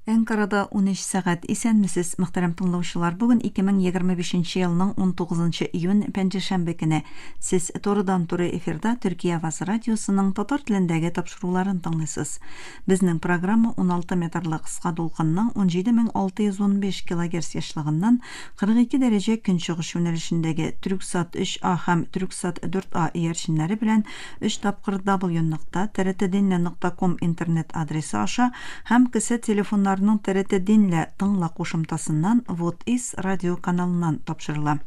Әнкарада 13 сәгать. Исәнмесез, мөхтәрәм тыңлаучылар. Бүген 2025 елның 19 июнь, пәнҗешәмбе көне. Сез турыдан-туры эфирда Төркия Авазы радиосының татар телендәге тапшыруларын тыңлыйсыз. Безнең программа 16 метрлы кыска дулкынның 17615 килогерц ешлыгыннан 42 дәрәҗә көнчыгыш юнәлешендәге Трюксат 3А һәм Трюксат 4А иярченнәре белән Өч тапкыр w нокта trtdinle нокта ком интернет адресы аша һәм кесә телефоннарының TRT Dinle тыңла кушымтасыннан Вот Ис радио каналыннан тапшырыла.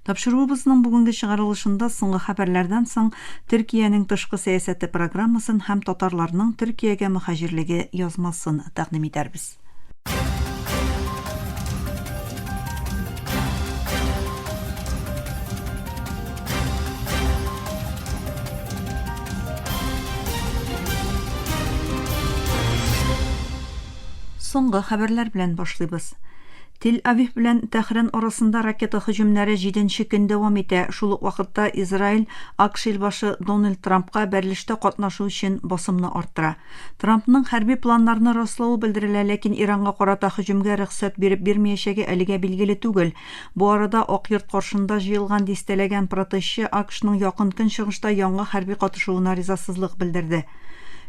Тапшыруыбызның бүгенге чыгарылышында соңгы хәбәрләрдән соң Төркиянең тышкы сәясәте программасын һәм татарларның Төркиягә мөһаҗирлеге язмасын тәкъдим итәрбез. Соңгы хәбәрләр белән башлыйбыз. Тель-Авив белән Тәһран арасында ракета һөҗүмнәре җиденче көн дәвам итә. Шул ук вакытта Израиль АКШ илбашы Дональд Трампка бәрелештә катнашу өчен басымны арттыра. Трампның хәрби планнарны раславы белдерелә, ләкин Иранга карата һөҗүмгә рөхсәт биреп-бирмәячәге әлегә билгеле түгел. Бу арада Ак Йорт каршында җыелган дистәләгән протестчы АКШның Якын Көнчыгышта яңа хәрби катышуына ризасызлык белдерде.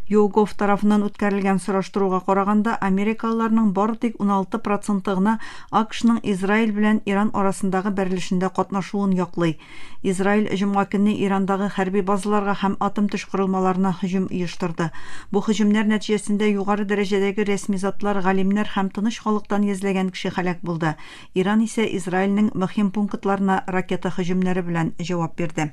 YouGov тарафыннан үткәрелгән сораштыруга караганда, америкалыларның бары тик 16 проценты гына АКШның Израиль белән Иран арасындагы бәрелешендә катнашуын яклый. Израиль җомга көнне Ирандагы хәрби базаларга һәм атом-төш корылмаларына һөҗүм оештырды. Бу һөҗүмнәр нәтиҗәсендә югары дәрәҗәдәге рәсми затлар, галимнәр һәм тыныч халыктан йөзләгән кеше һәлак булды. Иран исә Израильнең мөһим пунктларына ракета һөҗүмнәре белән җавап бирде.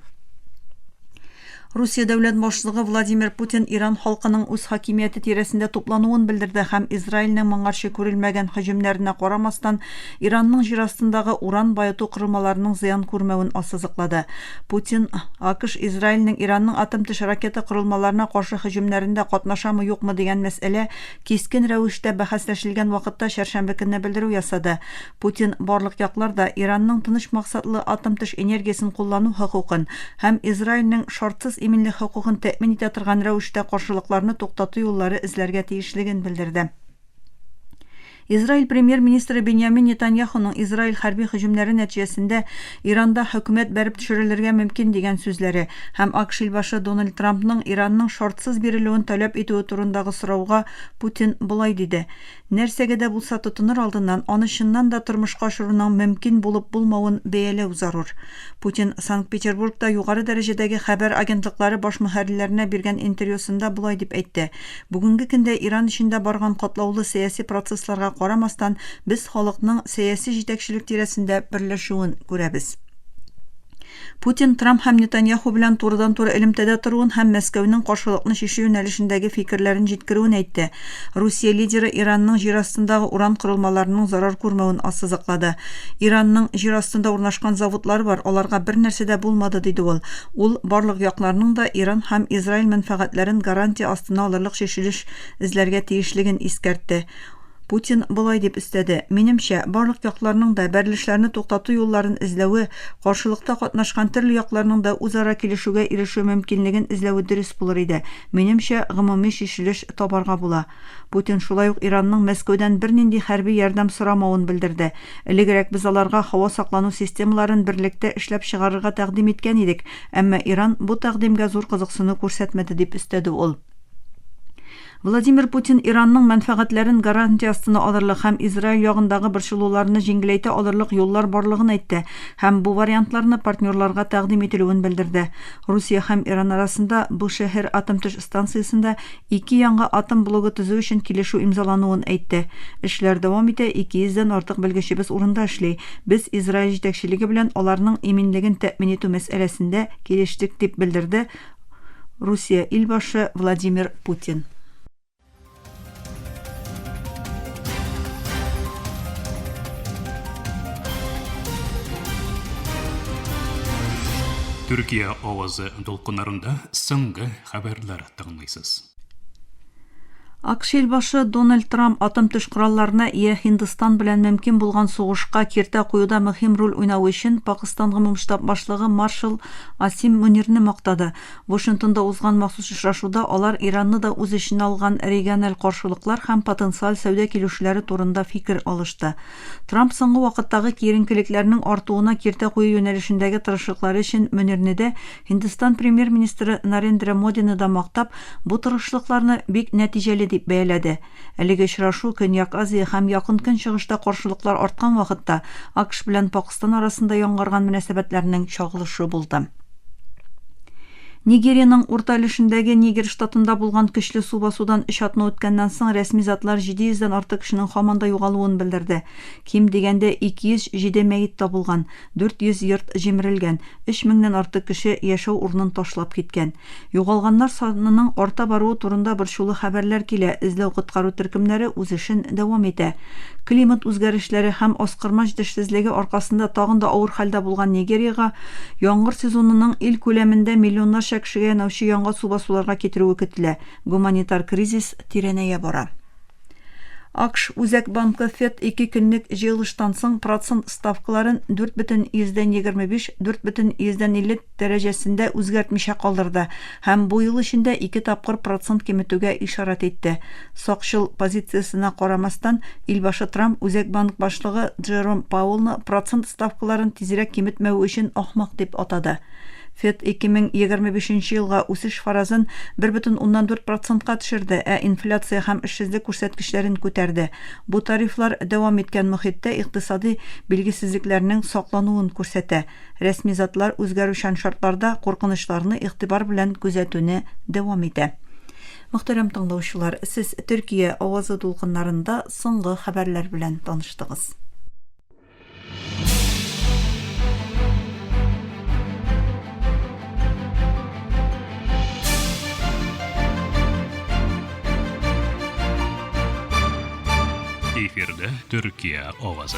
Русия дәүләт башлыгы Владимир Путин Иран халкының үз хакимияте тирәсендә туплануын белдерде һәм Израильнең моңарчы күрелмәгән һөҗүмнәренә карамастан, Иранның җир астындагы уран баету корылмаларының зыян күрмәвен ассызыклады. Путин АКШ Израильнең Иранның атом-төш ракета корылмаларына каршы һөҗүмнәрендә катнашамы-юкмы дигән мәсьәлә кискен рәвештә бәхәсләшелгән вакытта чәршәмбе көнне белдерү ясады. Путин барлык яклар да Иранның тыныч максатлы атом-төш энергиясен куллану хокукын һәм Израильнең шартсыз иминлек хокукын тәэмин итә торган рәвештә каршылыкларны туктату юллары эзләргә тиешлеген белдерде. Израиль премьер-министры Беньямин Нетаньяхуның Израиль хәрби һөҗүмнәре нәтиҗәсендә Иранда хөкүмәт бәреп төшерелергә мөмкин дигән сүзләре һәм АКШ илбашы Дональд Трампның Иранның шартсыз бирелүен таләп итүе турындагы сорауга Путин болай диде, Нәрсәгә дә булса тотыныр алдыннан, аны чыннан да тормышка ашыруның мөмкин булып-булмавын бәяләү зарур. Путин Санкт-Петербургта югары дәрәҗәдәге хәбәр агентлыклары баш мөхәррирләренә биргән интервьюсында болай дип әйтте, Бүгенге көндә Иран эчендә барган катлаулы сәяси процессларга карамастан, без халыкның сәяси җитәкчелек тирәсендә берләшүен күрәбез. Путин Трамп һәм Нетаньяху белән турыдан-туры элемтәдә торуын һәм Мәскәүнең каршылыкны чишү юнәлешендәге фикерләрен җиткерүен әйтте. Русия лидеры Иранның җир астындагы уран корылмаларының зарар күрмәвен ассызыклады. Иранның җир астында урнашкан заводлары бар, аларга бернәрсә дә булмады, диде ул. Ул барлык якларның да Иран һәм Израиль мәнфәгатьләрен гарантия астына алырлык чишелеш эзләргә тиешлеген искәртте. Путин болай дип өстәде, Минемчә, барлык якларның да бәрелешләрне туктату юлларын эзләве, каршылыкта катнашкан төрле якларның да үзара килешүгә ирешү мөмкинлеген эзләве дөрес булыр иде. Минемчә, гомуми чишелеш табарга була. Путин шулай ук Иранның Мәскәүдән бернинди хәрби ярдәм сорамавын белдерде. Элегрәк без аларга һава саклану системаларын берлектә эшләп чыгарырга тәкъдим иткән идек, әмма Иран бу тәкъдимгә зур кызыксыну күрсәтмәде, дип өстәде ул. Владимир Путин Иранның мәнфәгатьләрен гарантия астына алырлык һәм Израиль ягындагы борчылуларны җиңеләйтә алырлык юллар барлыгын әйтте һәм бу вариантларны партнерларга тәкъдим ителүен белдерде. Русия һәм Иран арасында Бушехер атом-төш станциясендә ике яңа атом блогы төзү өчен килешү имзалануын әйтте. Эшләр дәвам итә, 200 дән артык белгечебез урында эшли. Без Израиль җитәкчелеге белән аларның иминлеген тәэмин итү мәсьәләсендә килештек, дип белдерде Русия илбашы Владимир Путин. АКШ илбашы Дональд Трамп атом-төш коралларына ия Һиндстан белән мөмкин булган сугышка киртә куюда мөһим роль уйнавы өчен Пакыстан гомумштаб башлыгы маршал Асим Мөнирне мактады. Вашингтонда узган махсус очрашуда алар Иранны да үз эченә алган региональ каршылыклар һәм потенциаль сәүдә килешүләре турында фикер алышты. Трамп соңгы вакыттагы киеренкелекләрнең артуына киртә кую юнәлешендәге тырышлыклары өчен Мөнирне дә, Һиндстан премьер-министры Нарендра Модины да мактап, бу тырышлыкларны бик нәтиҗәле дип бәяләде. Әлеге очрашу Көньяк Азия һәм Якын Көнчыгышта каршылыклар арткан вакытта АКШ белән Пакыстан арасында яңарган мөнәсәбәтләрнең чагылышы булды. Нигериянең урта өлешендәге Нигер штатында булган көчле су басудан өч атна үткәннән соң рәсми затлар 700 дән артык кешенең һаман да югалуын белдерде. Ким дигәндә 207 мәет табылган, 400 йорт җимерелгән, Өч меңнән артык кеше яшәү урынын ташлап киткән. Югалганнар санының арта баруы турында борчулы хәбәрләр килә, эзләү-коткару төркемнәре үз эшен дәвам итә. Климат үзгәрешләре һәм аскырма җитешсезлеге аркасында тагын да авыр хәлдә булган Нигериягә яңгыр сезонының ил күләмендә миллионнарча кешегә янаучы яңа су басуларга китерүе көтелә. Гуманитар кризис тирәнәя бара. АКШ Үзәк банкы Фед ике көнлек җыелыштан соң процент ставкаларын 4,25, 4,50 дәрәҗәсендә үзгәртмичә калдырды һәм бу ел эчендә ике тапкыр процент киметүгә ишарәт итте. Сакчыл позициясенә карамастан, илбашы Трамп Үзәк банк башлыгы Джером Пауэллны процент ставкаларын тизрәк киметмәве өчен ахмак дип атады. Фед 2025 нче елга үсеш фаразын 1,4 процентка төшерде, ә инфляция һәм эшсезлек күрсәткечләрен күтәрде. Бу тарифлар дәвам иткән мохиттә икътисади билгесезлекләрнең саклануын күрсәтә. Рәсми затлар үзгәрүчән шартларда куркынычларны игътибар белән күзәтүне дәвам итә. Мөхтәрәм тыңлаучылар, сез Төркия авазы дулкыннарында соңгы хәбәрләр белән таныштыгыз. Эфирде Төркия овазы.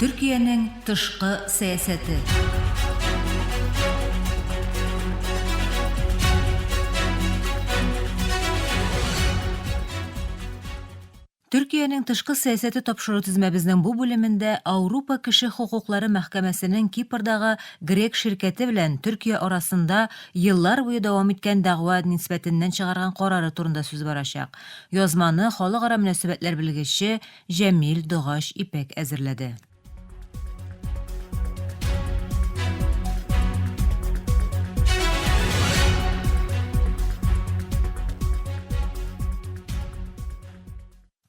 Төркиянең тышкы сәясәте. Төркиянең тышкы сәясәте тапшыру тезмәбезнең бу бүлемендә Аурупа кеше хокуклары мәхкәмәсенең Кипрдагы грек ширкәте белән Төркия арасында еллар буе дәвам иткән дәгъва нисбәтеннән чыгарган карары турында сүз барачак. Язманы халыкара мөнәсәбәтләр белгече Җәмил Догач Ипәк әзерләде.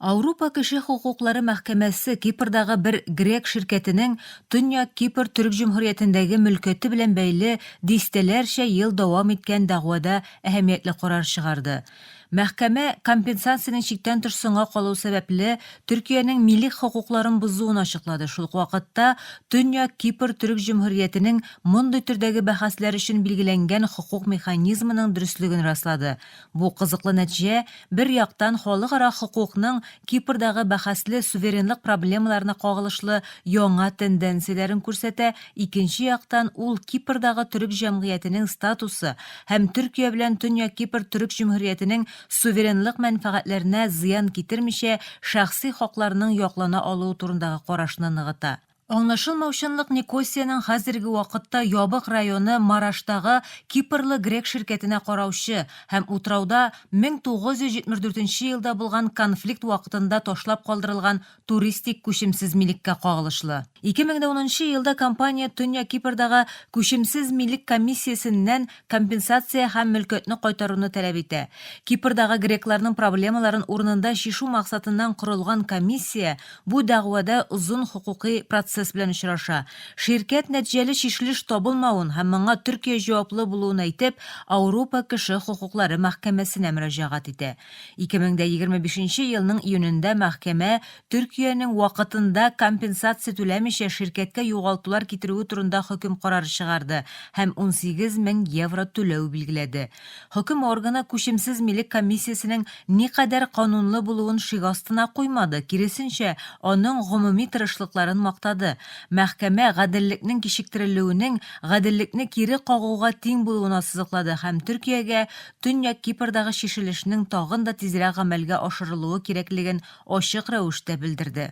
Аурупа кеше хокуклары мәхкәмәсе Кипрдагы бер грек ширкәтенең Төньяк Кипр Төрек Җөмһүриятендәге мөлкәте белән бәйле дистәләрчә ел дәвам иткән дәгъвада әһәмиятле карар чыгарды. Мәхкәмә компенсациянең чиктән тыш соңга калуы сәбәпле Төркиянең милек хокукларын бозуын ачыклады, шул ук вакытта Төньяк Кипр Төрек Җөмһүриятенең мондый төрдәге бәхәсләр өчен билгеләнгән хокук механизмының дөреслеген раслады. Бу кызыклы нәтиҗә, бер яктан, халыкара хокукның Кипрдагы бәхәсле суверенлык проблемаларына кагылышлы яңа тенденцияләрен күрсәтә, икенче яктан, ул Кипрдагы төрек җәмгыятенең статусы һәм Төркия белән Төньяк Кипр Төрек Җөмһүриятенең суверенлык мәнфәгатьләренә зыян китермичә шәхси хакларының яклана алуы турындагы карашны ныгыта. Аңлашылмаучанлык Никосиянең хәзерге вакытта ябык районы Мараштагы кипрлы грек ширкәтенә караучы һәм утрауда 1974 елда булган конфликт вакытында ташлап калдырылган туристик күчемсез милеккә кагылышлы. 2010 нчы елда компания Төньяк Кипрдагы Күчемсез милек комиссиясеннән компенсация һәм мөлкәтне кайтаруны таләп итә. Кипрдагы грекларның проблемаларын урынында чишү максатыннан корылган комиссия бу дәгъвада озын хокукый процесс. процесс белән очраша. Ширкәт нәтиҗәле чишелеш табылмавын һәм моңа Төркия җаваплы булуын әйтеп, Аурупа кеше хокуклары мәхкәмәсенә мөрәҗәгать итә. 2025 нче елның июнендә мәхкәмә Төркиянең вакытында компенсация түләмичә ширкәткә югалтулар китерүе турында хөкем карары чыгарды һәм 18 мең евро түләү билгеләде. Хөкем органы күчемсез милек комиссиясенең никадәр канунлы булуын шик астына куймады, киресенчә, аның гомуми тырышлыкларын мактады. Мәхкәмә гаделлекнең кичектерелүенең гаделлекне кире кагуга тиң булуын ассызыклады һәм Төркиягә Төньяк Кипрдагы чишелешнең тагын да тизрәк гамәлгә ашырылуы кирәклеген ачык рәвештә белдерде.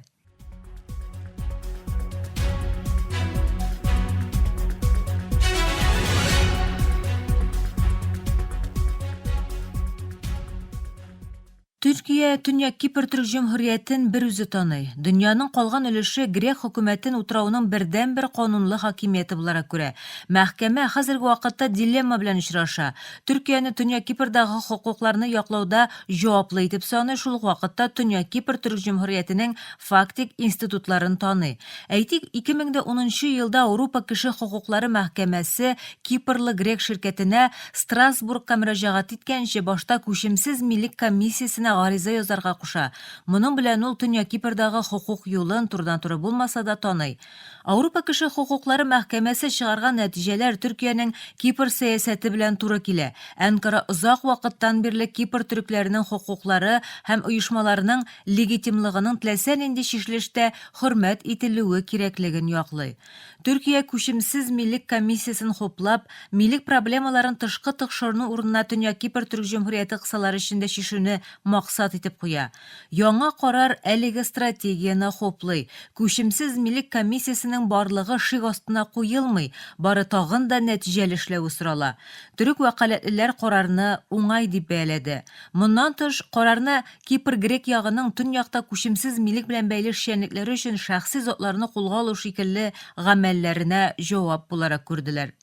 Төркия Төньяк Кипр Төрек Җөмһүриятен бер үзе таный. Дөньяның калган өлеше грек хөкүмәтен утрауның бердәнбер канунлы хакимияте буларак күрә. Мәхкәмә хәзерге вакытта дилемма белән очраша. Төркияне Төньяк Кипрдагы хокукларны яклауда җаваплы итеп саный, шул ук вакытта Төньяк Кипр Төрек Җөмһүриятенең фактик институтларын таный. Әйтик, 2010 нчы елда Аурупа кеше хокуклары мәхкәмәсе кипрлы грек ширкәтенә Страсбургка мөрәҗәгать иткәнче башта күчемсез милек комиссиясенә гариза язарга куша. Моның белән ул Төньяк Кипрдагы хокук юлын, турыдан-туры булмаса да, таный. Аурупа кеше хокуклары мәхкәмәсе чыгарган нәтиҗәләр Төркиянең Кипр сәясәте белән туры килә. Әнкара озак вакыттан бирле Кипр төрекләренең хокуклары һәм оешмаларының легитимлыгының теләсә нинди чишелештә хөрмәт ителүе кирәклеген яклый. Төркия күчемсез милек комиссиясен хуплап, милек проблемаларын тышкы тыкшырыну урынына Төньяк Кипр Төрек Җөмһүрияте кысалары эчендә чишүне максат итеп куя. Яңа карар әлеге стратегияне хуплый. Күчемсез милек комиссиясенең барлыгы шик астына куелмый, бары тагын да нәтиҗәле эшләве сорала. Төрек вәкаләтлеләр карарны уңай дип бәяләде. Моннан тыш, карарны Кипр грек ягының төньякта күчемсез милек белән бәйле эшчәнлекләре өчен шәхси затларны кулга алу шикелле гамәлләренә җавап буларак күрделәр.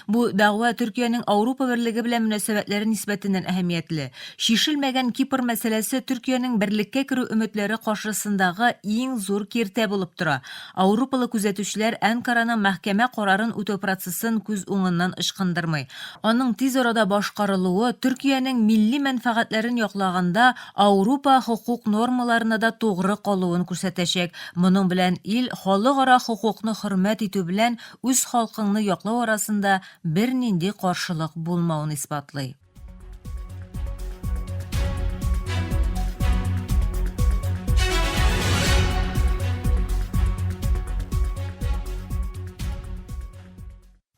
Бу дәгъва Төркиянең Аурупа Берлеге белән мөнәсәбәтләре нисбәтеннән әһәмиятле. Чишелмәгән Кипр мәсьәләсе Төркиянең берлеккә керү өметләре каршысындагы иң зур киртә булып тора. Аурупалы күзәтүчеләр Әнкараның мәхкәмә карарын үтәү процессын күз уңыннан ычкындырмый. Аның тиз арада башкарылуы Төркиянең милли мәнфәгатьләрен яклаганда Аурупа хокук нормаларына да тугры калуын күрсәтәчәк. Моның белән ил халыкара хокукны хөрмәт итү белән үз халкыңны яклау арасында бернинди каршылык булмавын исбатлый.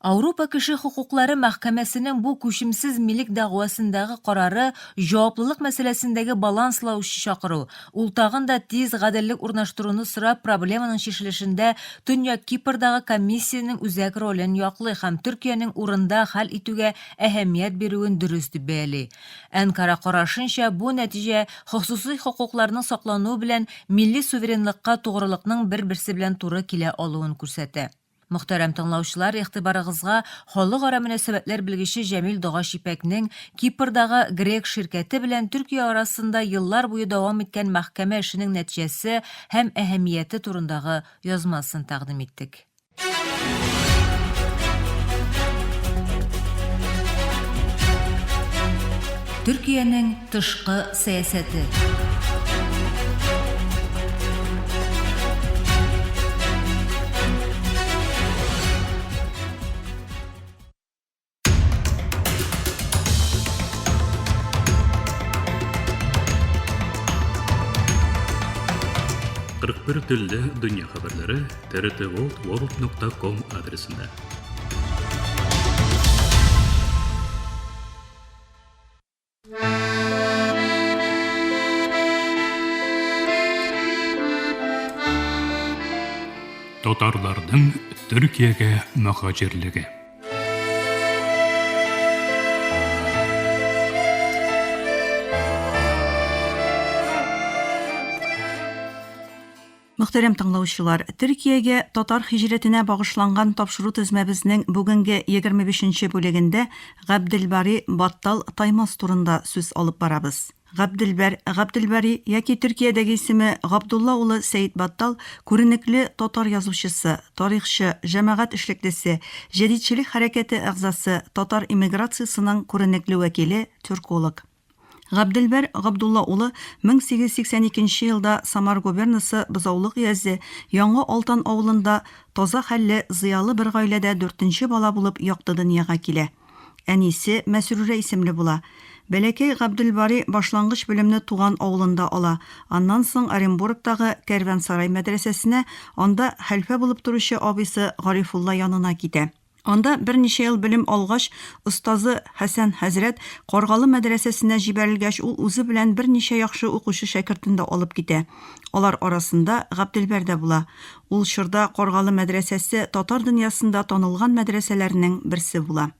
Аурупа кеше хокуклары мәхкәмәсенең бу күчемсез милек дәгъвасындагы карары җаваплылык мәсьәләсендәге баланслаучы чакыру, Ул тагын да тиз гаделлек урнаштыруны сорап, проблеманың чишелешендә Төньяк Кипрдагы комиссиянең үзәк ролен яклый һәм Төркиянең урында хәл итүгә әһәмият бирүен дөрес дип бәяли. Әнкара карашынча, бу нәтиҗә хосусый хокукларның саклануы белән милли суверенлыкка тугрылыкның бер-берсе белән туры килә алуын күрсәтә. Мөхтәрәм тыңлаучылар, игътибарыгызга халыкара мөнәсәбәтләр белгече Җәмил Догач Ипәкнең Кипрдагы грек ширкәте белән Төркия арасында еллар буе дәвам иткән мәхкәмә эшенең нәтиҗәсе һәм әһәмияте турындагы язмасын тәкъдим иттек. Төркиянең тышкы сәясәте. Кырык бер телдә дөнья хәбәрләре trtworld.com адресында. Татарларның Төркиягә мөһаҗирлеге. Мөхтәрәм тыңлаучылар, Төркиягә татар һиҗрәтенә багышланган тапшыру тезмәбезнең бүгенге 25 нче бүлегендә Габделбари Баттал Таймас турында сүз алып барабыз. Габделбәр Габделбари яки Төркиядәге исеме Габдулла улы Сәетбаттал күренекле татар язучысы, тарихчы, җәмәгать эшлеклесе, җәдитчелек хәрәкәте әгъзасы, татар эмиграциясенең күренекле вәкиле, тюрколог. Габделбәр Габдулла улы 1882 нче елда Самар губернасы Бозаулык өязе Яңа Алтан авылында таза хәлле, зыялы бер гаиләдә дүртенче бала булып якты дөньяга килә. Әнисе Мәсрүрә исемле була. Бәләкәй Габделбари башлангыч белемне туган авылында ала, аннан соң Оренбургтагы Кәрвансарай мәдрәсәсенә, анда хәлфә булып торучы абыйсы Гарифулла янына китә. Анда берничә ел белем алгач, остазы Хәсән хәзрәт Каргалы мәдрәсәсенә җибәрелгәч, ул үзе белән берничә яхшы укучы шәкертен дә алып китә. Алар арасында Габделбәр дә була. Ул чорда Каргалы мәдрәсәсе татар дөньясында танылган мәдрәсәләрнең берсе була.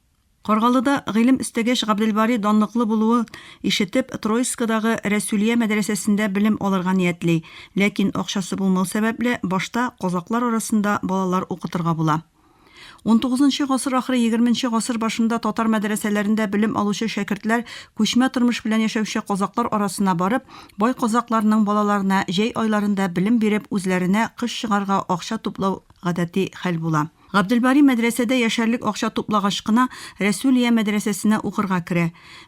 Каргалыда гыйлем өстәгәч Габделбари данлыклы булуы ишетеп, Троицкидагы Рәсүлия мәдрәсәсендә белем алырга ниятли, ләкин акчасы булмау сәбәпле, башта казаклар арасында балалар укытырга була. Унтугызынчы гасыр ахыры егерменче гасыр башында татар мәдрәсәләрендә белем алучы шәкертләр күчмә тормыш белән яшәүче казаклар арасына барып, бай казакларның балаларына җәй айларында белем биреп, үзләренә кыш чыгарга акча туплау гадәти хәл була. Габделбари мәдрәсәдә яшәрлек акча туплагач кына Рәсүлия мәдрәсәсенә укырга керә.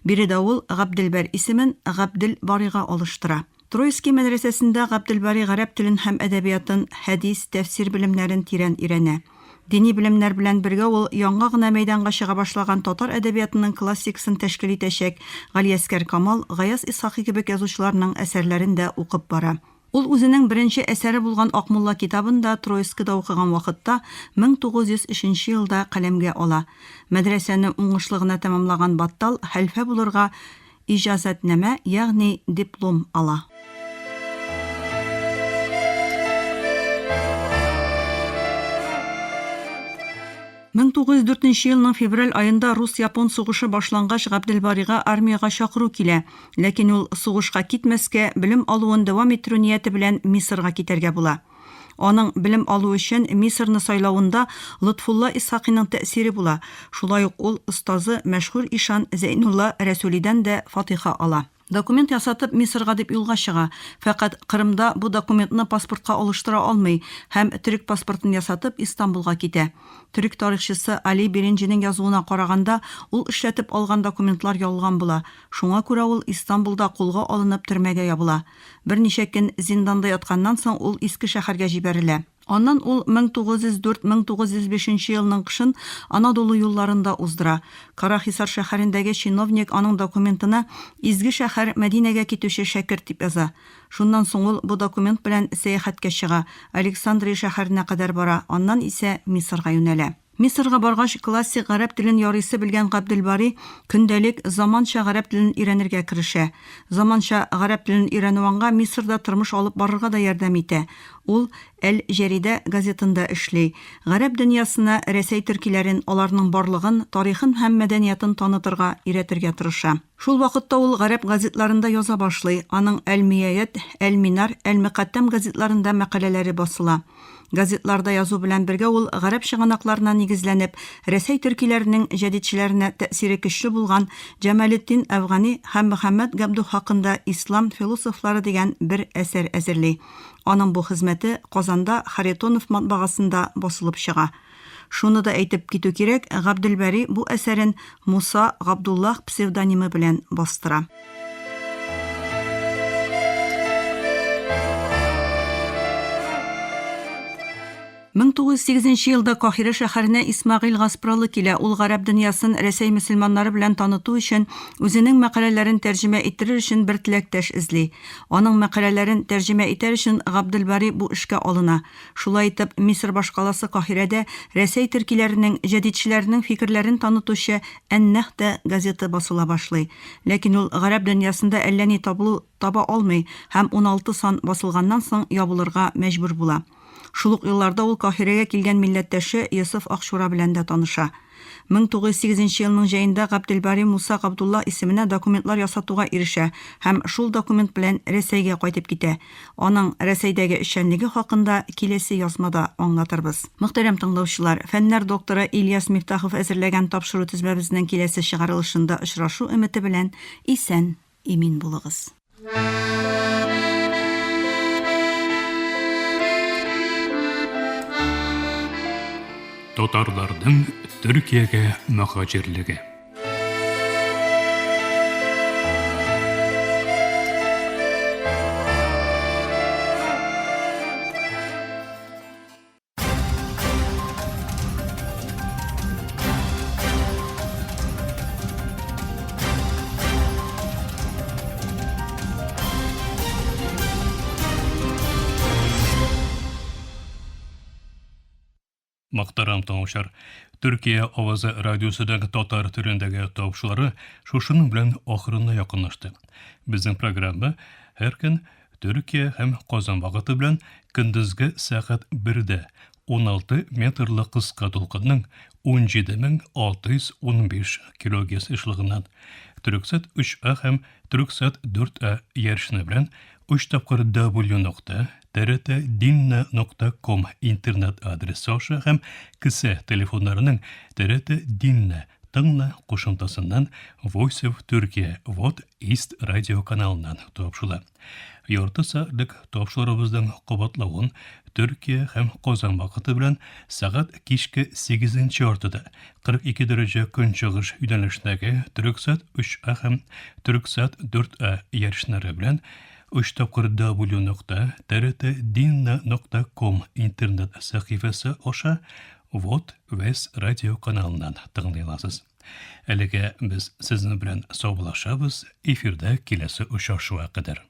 Биредә ул Габделбәр исемен Габделбарыйга алыштыра. Троицкий мәдрәсәсендә Габделбари гарәп телен һәм әдәбиятын, хәдис, тәфсир белемнәрен тирән өйрәнә. Дини белемнәр белән бергә ул яңа гына мәйданга чыга башлаган татар әдәбиятының классикасын тәшкил итәчәк Галиәсгар Камал, Гаяз Исхакый кебек язучыларның әсәрләрен дә укып бара. Ул үзенең беренче әсәре булган Акмулла китабын да Троицкида укыган вакытта, 1903 нче елда каләмгә ала. Мәдрәсәне уңышлы гына тәмамлаган Баттал хәлфә булырга Иҗазәтнамә, ягъни диплом ала. 1904 елның февраль аенда рус-япон сугышы башлангач Габделбарига армиягә чакыру килә, ләкин ул сугышка китмәскә, белем алуын дәвам иттерү нияте белән Мисырга китәргә була. Аның белем алу өчен Мисырны сайлавында Лотфулла Исхакыйның тәэсире була, шулай ук ул остазы мәшһүр ишан Зәйнулла Рәсүлидән дә фатиха ала. Документ ясатып Мисырга дип юлга чыга, фәкать Кырымда бу документны паспортка алыштыра алмый һәм төрек паспортын ясатып Истанбулга китә. Төрек тарихчысы Али Беренҗинең язуына караганда, ул эшләтеп алган документлар ялган була, шуңа күрә ул Истанбулда кулга алынып төрмәгә ябыла. Берничә көн зинданда ятканнан соң ул Иске шәһәргә җибәрелә. Аннан ул 1904-1905 елның кышын Анадолу юлларында уздыра. Карахисар шәһәрендәге чиновник аның документына Изге шәһәр Мәдинәгә китүче шәкерт дип яза. Шуннан соң ул бу документ белән сәяхәткә чыга, Александрия шәһәренә кадәр бара, аннан исә Мисырга юнәлә. Мисырга баргач, классик гарәп телен ярыйсы белгән Габделбари көндәлек, заманча гарәп телен өйрәнергә керешә. Заманча гарәп телен өйрәнү аңа Мисырда тормыш алып барырга да ярдәм итә. Ул Әл-Җәридә газетында эшли, гарәп дөньясына Рәсәй төркиләрен, аларның барлыгын, тарихын һәм мәдәниятын танытырга, өйрәтергә тырыша. Шул вакытта ул гарәп газетларында яза башлый, аның Әл-Миәят, Әл-Минар, Әл-Мөкатдәм газетларында мәкаләләре басыла. Газетларда язу белән бергә ул гарәп чыганакларына нигезләнеп, Рәсәй төркиләренең җәдитчеләренә тәэсире көчле булган Җамалетдин Әфгани һәм Мөхәммәд Габдүһ хакында Ислам философлары дигән бер әсәр әзерли. Аның бу хезмәте Казанда Харитонов матбагасында басылып чыга. Шуны да әйтеп китү кирәк, Габделбари бу әсәрен Муса Габдуллах псевдонимы белән бастыра. 1908 елда Каһирә шәһәренә Исмәгыйль Гаспралы килә, ул гарәп дөньясын Рәсәй мөселманнары белән таныту өчен үзенең мәкаләләрен тәрҗемә иттерер өчен бер теләктәш эзли. Аның мәкаләләрен тәрҗемә итәр өчен Габделбари бу эшкә алына. Шулай итеп, Мисыр башкаласы Каһирәдә Рәсәй төркиләренең, җәдитчеләренең фикерләрен танытучы Ән-Нәһда газеты басыла башлый. Ләкин ул гарәп дөньясында әллә ни табылу таба алмый һәм 16 сан басылганнан соң ябылырга мәҗбүр була. Шул ук елларда ул Каһирәгә килгән милләттәше Йосыф Акчура белән дә таныша. 1908 нче елның җәендә Габделбари Муса Габдулла исеменә документлар ясатуга ирешә һәм шул документ белән Рәсәйгә кайтып китә. Аның Рәсәйдәге эшчәнлеге хакында киләсе язмада аңлатырбыз. Мөхтәрәм тыңлаучылар, фәннәр докторы Ильяс Мифтахов әзерләгән тапшыру тезмәбезнең киләсе чыгарылышында очрашу өмете белән исән, имин булыгыз. Татарларның Төркиягә мөһаҗирлеге. Мөхтәрәм тыңлаучылар, Төркия авазы радиосының татар телендәге тавышлары шушының белән ахырына якынлашты. Безнең программа һәр көн Төркия һәм Казан вакыты белән көндезге сәгать 1дә 16 метрлы кыска дулкынның 17615 килогерц ешлыгыннан Төрксат 3А һәм Төрксат 4А ярышны белән 3 тапкыр W нокта trtdinna.com интернет адресы аша һәм кесә телефоннарының TRT Dinna Тыңла кушымтасыннан Voice of Turkey Вот East радио каналыннан тапшыла. Ярты сәгатьлек тапшырубызның кабатлавын Төркия һәм Казан вакыты белән сәгать кичке 8 яртыда 42 дәрәҗә көнчыгыш юнәлешендәге Төрексат 3А һәм Төрексат 4А ярышлары белән 3 тапкыр W нокта trtdinna нокта ком интернет сәхифәсе аша Вот Вес радио каналыннан тыңлый аласыз. Әлегә без сезнең белән саубуллашабыз, эфирда киләсе очрашуга кадәр.